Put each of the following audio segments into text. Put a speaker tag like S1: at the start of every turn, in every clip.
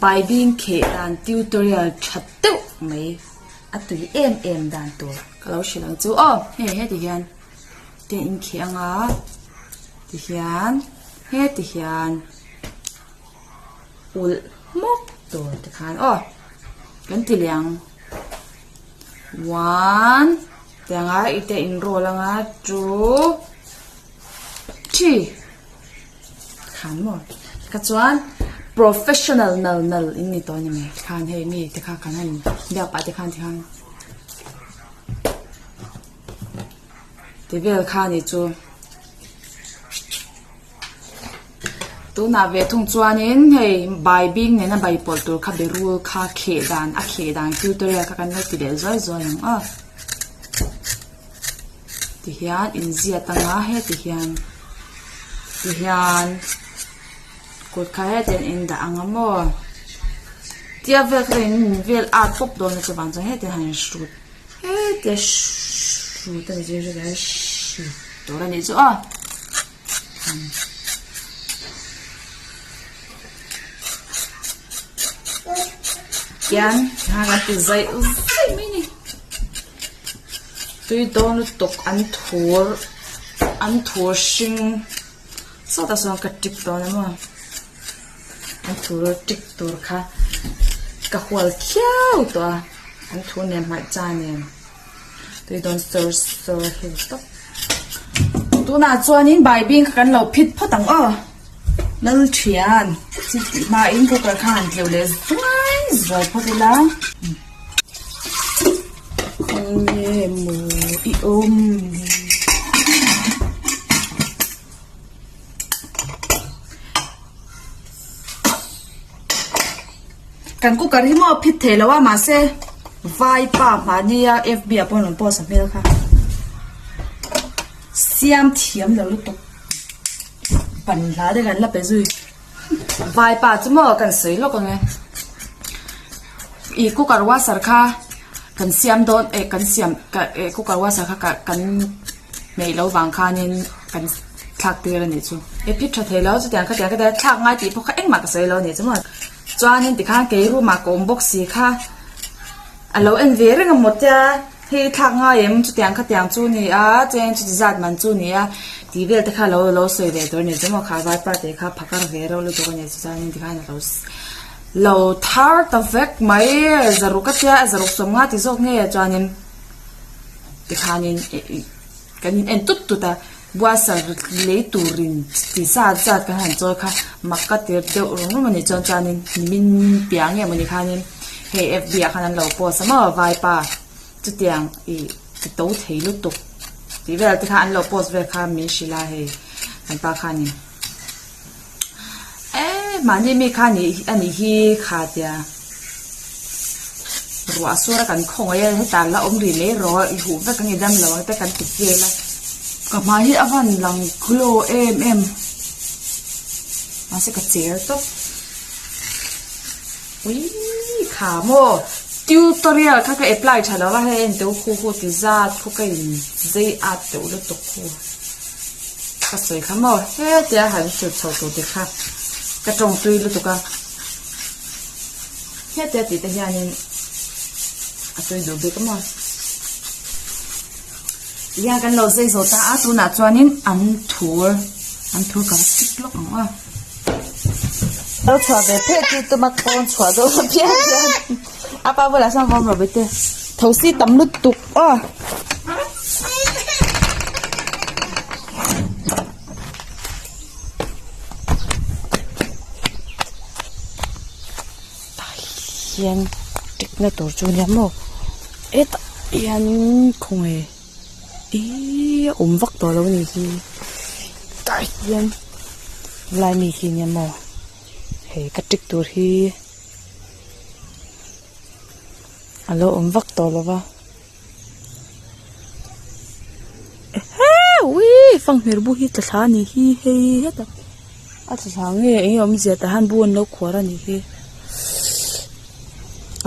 S1: Baibing kheh dan tutorial tha deuh mai a tui em em dan tur ka lo hrilh ang chu aw. Hei heti hian te in kheh ang a tihian heti hian ulh hmawk tur tikhan aw kan ti leh ang one tiang a i te in roll ang a two three. Khan maw? Ka chuan professional nal nal in ni tawh a ni mai. Khan hei mi te kha kan han biak pah te khan ti khan ti vel kha ni chu. Tunah ve thung chuanin hei bai bing nena bai pawlh tur kha berul kha kheh dan a kheh dan tutorial kha kan lo ti leh zuai zuai ang aw. Tihian inziat anga heti hian tihian kut kha hetiang in dah ang a maw tia vel kha in vel at pawp dawn a chuvang chuan hetiang han hrut hetia hrut a ni chu hrut tur a nih chu aw. Tian kha kan ti zaih zaih mai a ni tui dawn lutuk an thur an thur hring sawtah sawn ka tip dawn a maw an thur tik tur kha ka hual khiau tawh a an thur nen hmarcha nen. Tui dawn sawr sawr hil tawp. Tunah chuanin baibing kha kan lo phit phawt ang aw. Lal thian thil tih hmain cooker kha han tleuh leh zuai zuai phawt ila. Khawnge maw i awm ni. Kan cooker hi maw phit thei lo a mahse vaipa mahnia fb ah pawh an rawn post a hmel kha siam thiam lo lutuk pan hla te kan la pe zui vaipa chu maw kan sawi lawk ang e ih cooker washer kha kan siam dawn eh kan siam eh cooker washer kha kan. Hmeih lo vang khanin kan thlak tir a nih chu. E phit tha thei lo chutiang khatiang ka thlak ngai tih pawh kha engmah ka sawi lo a nih chu maw. Chuanin tikhan kei room ah ka awm bawk si kha a lo en ve reng a maw tia hei thlak ngai em chutiang khatiang chu ni a cheng chuti zat man chu ni a tih vel te kha lo lo sawi ve tur a nih chu maw kha vai parte kha phakar ve reuh lutuk a nih chu chuanin tikhan a lo lo thar ta vek mai zaruk a tia zaruk sawmnga ti zawk nge chuanin. Tikhanin kan in en tut tut a, buatsar lei turin ti zat zat kan han chawi kha mak ka tir deuh rum rum a nih chuan chuanin nimin piah nge mawni khanin hei fb ah khan an lo post a maw vaipa chutiang ih ti to thei lutuk tih vel te kha an lo post vel kha min hrilh a hei kan pa khanin eee mahni mi kha a nih hi kha tia ruah sur a kan khawngaih a hetah la awm rih mai rawh i huh vek ang i dam lo ang te kan ti vel a ka hmai hi a van lang glow em em mahse ka cher tawp uiii kha maw tutorial kha ka apply tha lo a hei en teh u khu khu ti zat khu ka in zei at teuh lutuk khu. Ka sawi kha maw hetia han hrut chho tur te kha ka tawng tui lutuk a hetia tih te hianin a tui duh bik a maw tihian kan lo zai zo ta a tunah chuanin an thur an thur ka va chik lawk ang aw. Lo chhuah ve pheh chu tuma kawn chhuah deuh phian phian a pa bulah sawn vawm rawh bete thosi tam lutuk aw. Tah hian tikna tur chu nia maw hetah hian khawnge ihh a awm vak tawh lo a nih hi tah hian lai mi hi nia maw hei ka tik tur hi a lo awm vak tawh lo va. Ehe fanghmir bu hi tla thla a nih hi hei hetah a tla thla nge eng nge awmzia tah hian bu an lo khuar a nih hi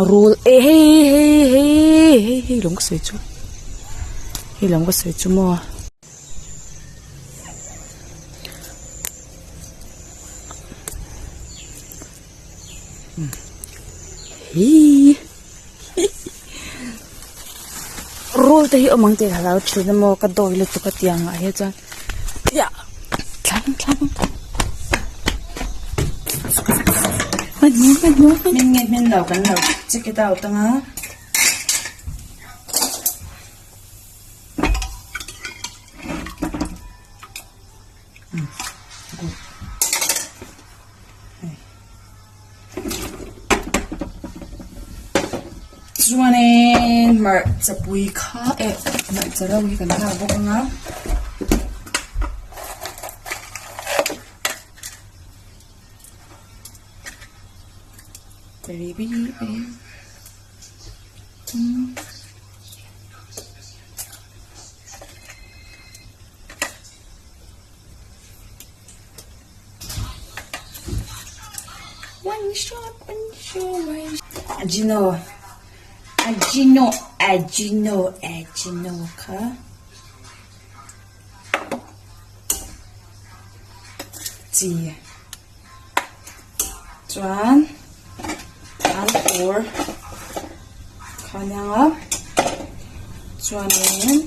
S1: rul e hei hei hei hei hei lawng ka sawi chu hei lawng ka sawi chu maw. Hii Rul te hi awm ang tih ka hlau thin a maw ka dawi lutuk a tiang ah hi chuan yah thlang thlang hmanhmawh hmanhmawh
S2: hmin nge hmin lo kan lo check it out ang a.
S1: Chuanin hmarcha pui kha eh hmarcha ro hi kan thlak bawk ang a.
S2: One shot, one shot, one shot. Ajino, Ajino, Ajino, Ajino kha.
S1: Chi. Chuan an fur kha nia a chuanin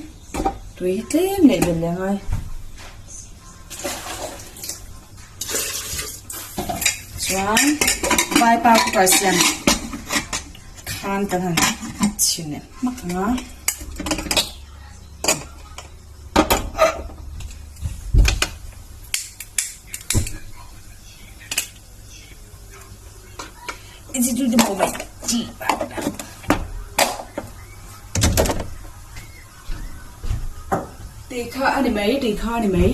S1: tui hi tlem leh belh leh ngai. Chuan vaipa cooker siam khan kan han chhin leh hmak ang a. Tih kha a ni mai tih kha a ni mai.